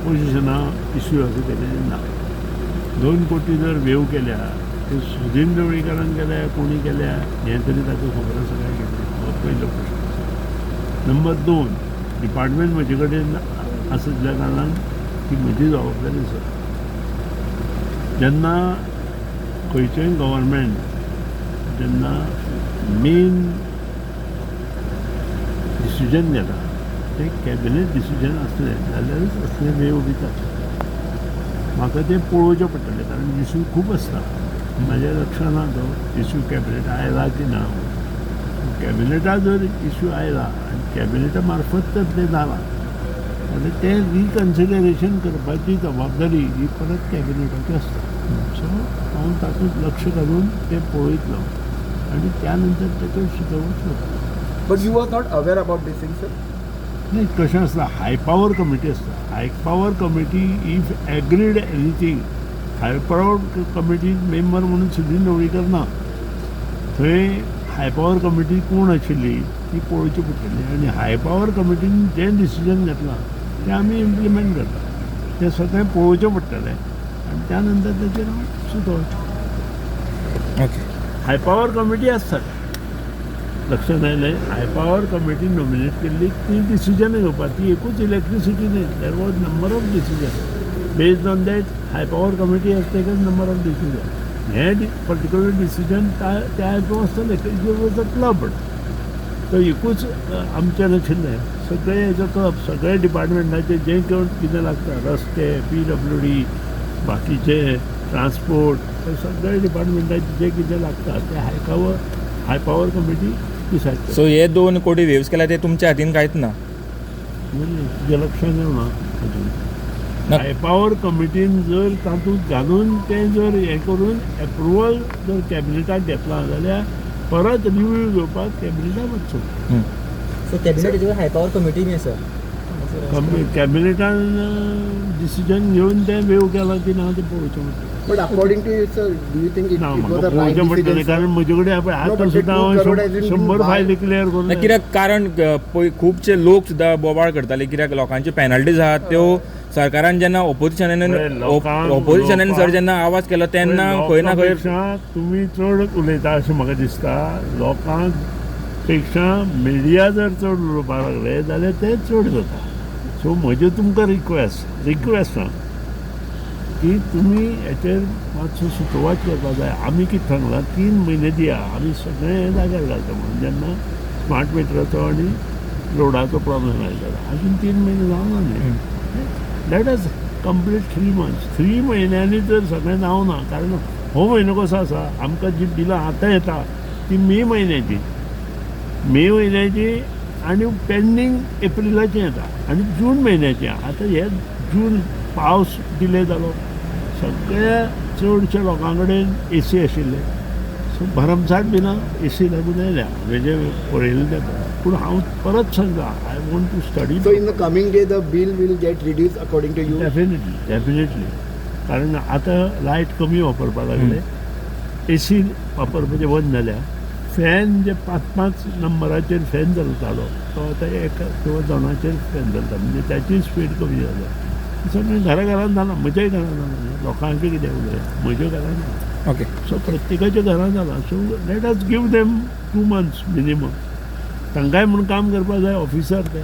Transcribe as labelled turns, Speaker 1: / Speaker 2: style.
Speaker 1: ऑपोजिशना issue आसा तेजें ना. 2 कोटी जर वेव केल्या, ते सुदीन ढवळीकारान केल्या, कोणी केल्या, हें तरी ताका खबर आसा काय कितें, हो पयलो प्रश्न. नंबर दोन, डिपार्टमेंट म्हजे कडेन आशिल्ल्या कारणान ती म्हजी जबाबदारी आसा. जेन्ना खंयचेंय गव्हर्मेंट जेन्ना मेन डिसिजन घेता, तें कॅबिनेट डिसिजन आसलें जाल्यारूच असले वेव दितात. म्हाका तें पळोवचें पडटलें, कारण इश्यू खूब आसता. म्हाज्या लक्षांत ना तो इश्यू कॅबिनेट आयला की ना. कॅबिनेटा जर इश्यू आयला आनी कॅबिनेटा मार्फत तर तें जालां जाल्यार तें रिकन्सिडरेशन करपाची जबाबदारी ही परत कॅबिनेटाची आसता. सो हांव तातूंत लक्ष घालून तें पळयतलो आनी त्या नंतर तेचेर सुद्दां वतलो.
Speaker 2: But you was not aware about this thing, sir?
Speaker 1: नाही, कशें आसता, हाय पावर कमिटी आसता. High power committee if agreed anything, high power committee member म्हणून सुदीन ढवळीकर ना. थंय हाय पावर कमिटी कोण आशिल्ली ती पळोवची पडटली आनी हाय पावर कमिटीन जें डिसिजन घेतलां तें आमी इम्प्लिमेंट करता. तें सगळें पळोवचें पडटलें आनी त्या नंतर तेचेर हांव सुचोवचें. हाय पावर कमिटी आसतात, लक्षात आयलें? हाय पावर कमिटी नॉमिनेट केल्ली ती डिसिजन घेवपाक. ती एकूच इलेक्ट्रिसिटी न्ही, there was number of decision. Based on that, high power committee has taken number of decision. हें पर्टिक्युलर डिसिजन त्या हितून आसतलें. It was a club, तो एकूच आमचें नाशिल्लें. सगळे हेजो क्लब, सगळे डिपार्टमेंटाचे जे कोण कितें लागता, रस्ते, पीडब्ल्यूडी, बाकीचे ट्रान्सपोर्ट, हे सगळे डिपार्टमेंटाचे जे कितें लागता ते high power committee decide.
Speaker 3: So हे 2 कोटी वेव्स केल्या ते तुमच्या हातीन कांयच ना?
Speaker 1: तुज्या लक्षात येवना अजून?
Speaker 3: ना.
Speaker 1: हाय पावर कमिटीन जर तातूंत घालून तें जर हें करून एप्रुवल जर कॅबिनेटाक घेतलां जाल्यार परत रिव्यू घेवपाक कॅबिनेटाक वचचो.
Speaker 4: So cabinet high power committee बी आसा.
Speaker 1: कॅबिनेटान डिसिजन घेवन तें वेव केलां की ना तें पळोवचें पडटलें.
Speaker 2: But according to you, sir, do you think it
Speaker 1: ना,
Speaker 2: it was
Speaker 1: म्हाका
Speaker 2: a right
Speaker 1: पळोवचें पडटलें,
Speaker 2: decision?
Speaker 1: कारण म्हजे कडेन आतां सुद्दां हांवें 100 फायली क्लियर करून
Speaker 3: ना, कित्याक कारण पळय, खुबशे लोक सुद्दां बोवाळ करताले, कित्याक लोकांच्यो पेनल्टीज आहात त्यो सरकारान जेन्ना ओपोजिशनान
Speaker 1: पळय,
Speaker 3: ओपोजिशनान सर जेन्ना आवाज केलो तेन्ना खंय ना खंय
Speaker 1: लोकांपेक्षा तुमी चड उलयता अशें म्हाका दिसता. लोकांक पेक्षा मिडिया जर चड उलोवपाक लागले जाल्यार तें चड जाता. सो म्हजें तुमकां रिक्वेस्ट ना की तुमी हेचेर मातसो सुतोवाच करपाक जाय. आमी कितें सांगलां, 3 म्हयने दिया, आमी सगळें हें जाग्यार घालता म्हणून. जेन्ना स्मार्ट मिटराचो आनी लोडाचो प्रॉब्लेम आयलो, अजून 3 म्हयने जावना न्ही. Let us complete 3 months. 3 म्हयन्यांनी जर सगळें जावना, कारण हो म्हयनो कसो आसा, आमकां जी बिलां आतां येता ती मे म्हयन्याची, मे म्हयन्याची आनी पेंडींग एप्रिलाचें येता आनी जून म्हयन्याचें. आतां हे जून पावस डिले जालो, सगळ्या चडशा लोकां कडेन एसी आशिल्ले. सो भरमसाठ बिलां एसी लागून आयल्या, हांवें जें पळयलें तें. पूण हांव परत सांगता, I want to study.
Speaker 2: So in the coming day, the bill will get reduced according to you?
Speaker 1: Definitely, definitely, कारण आतां लायट कमी वापरपाक लागले, एसी वापरपाचें बंद जाल्या, फॅन जे पांच पांच नंबराचेर फॅन चलतालो तो आतां एक किंवा दोनाचेर फॅन चलता, म्हणजे त्याची स्पीड कमी जाल्या. सगळें घरा घरान जालां. म्हज्याय घरान जालां. लोकांचें कितें उलय, म्हज्या घरान जालां. सो प्रत्येकाच्या घरान जालां. So let us give them 2 months minimum. तांकांय म्हूण काम करपाक जाय, ऑफिसर ते.